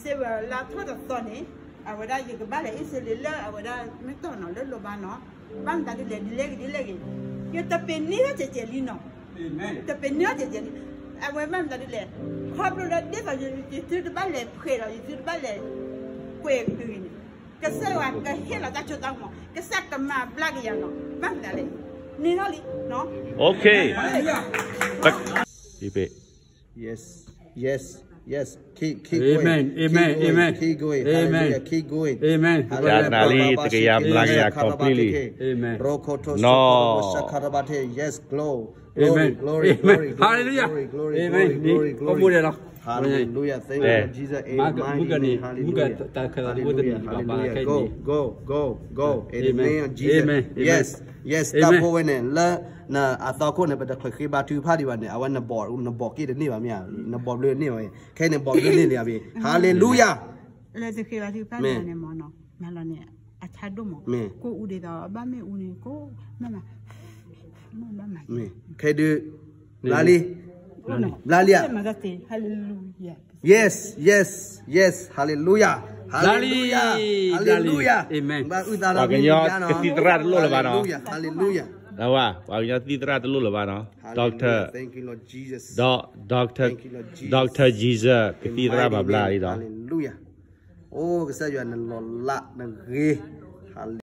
စ့ဝဲလၢထီၣ်တသီန့ၣ်, အဝဲဒၣ်ယကဘၣ်လဲၤအ့ၣ်စ့လ့လၢအဝဲဒၣ်မ့ၢ်တီၢ်နီၤ လၢလိၤဘၣ်နီၤ, ဘၣ်မတၤဒ်လဲၣ် ဒ်လဲၣ်ဂ့ၤဒ်လဲၣ်ဂ့ၤ, ယတပ့ၤန့ၢ်ထီၣ်ကဲးကဲးလံနီၤ, တပ့ၤန့ၢ်ထီၣ်ကဲးကဲးလံ, အဝဲဘၣ်မတၤဒ်လဲၣ်, ခီဖျိလၢဒ်သိးယသုတဘၣ်လဲၤဖှဲးဒီး ယသုတဘၣ်လဲၤကွဲးတဂ့ၤန့ၣ်, ကစၢ်ယွၤကဟ့ၣ်လီၤတၢ်စိတၢ်ကမီၤ, ကစၢ်ကမၤဘျါက့ၤယၤနီၤ, ဘၣ်မတၤလဲၣ်, န့ၣ်ထီၣ်လံ, OK, Yes, yes, yes. Keep, keep going. Amen, amen, keep going. Hallelujah, keep going. Amen. Hallelujah. ယၤတနၤလံ တကယၤမျးကယၤ completely. Amen. Rokoto Sokorobo Sakarabate. Yes, glory. Glory, glory, glory, glory, glory, glory, glory. Hallelujah. Thank you, Lord Jesus. Amen. Amen. Hallelujah. Hallelujah. Go, go, go, go. In the name of Jesus. Yes, yes. တၢ်ဖိဝဲန့ၣ် လၢနအသီခိၣ်န့ၣ် ပတချုးဃ့ဘါထုကဖၣ်ဒံးဘၣ်န့ၣ် အဝဲနဘီၣ် နဘီၣ်က့ၤတန့ၢ်ဘၣ်မ့ၢ်ဧါ, နဘီၣ်ဘျၢတန့ၢ်ဘၣ်, ခဲအံၤန့ၣ် ဘီၣ်ဘျၢန့ၢ်လံဧါဘၣ်. Hallelujah. လၢတဃ့ဘါထုကဖၣ်န့ၣ်မ့ၢ်နီၤ, မ့ၢ်လီၤန့ၣ် အဆါဒိၣ်မး, ကိၣ်အူဒ်သိး ဘၣ်မ့ၣ်အူန့ၣ် ကိၣ်မ့ၢ်မး, မ့ၢ်ဘၣ်မး, ခဲဒုး ဘျါလံ, ဘျါလံဧါ. Yes, yes, yes. Hallelujah. Hallelujah. Hallelujah. Amen. ပှၤကညီကသံၣ်သရၣ်တလိၣ်လၢၤဘၣ်နီၤ. Hallelujah. ပှၤကညီသံၣ်သရၣ်တလိၣ်လၢၤဘၣ်နီၤ. Doctor, Doctor, Doctor Jesus ကသံၣ်သရၣ်ဘၣ်ဘျါလံဒီး Hallelujah. အိ ကစၢ်ယွၤနလီၤလးနဂ့ၤ. Hallelujah.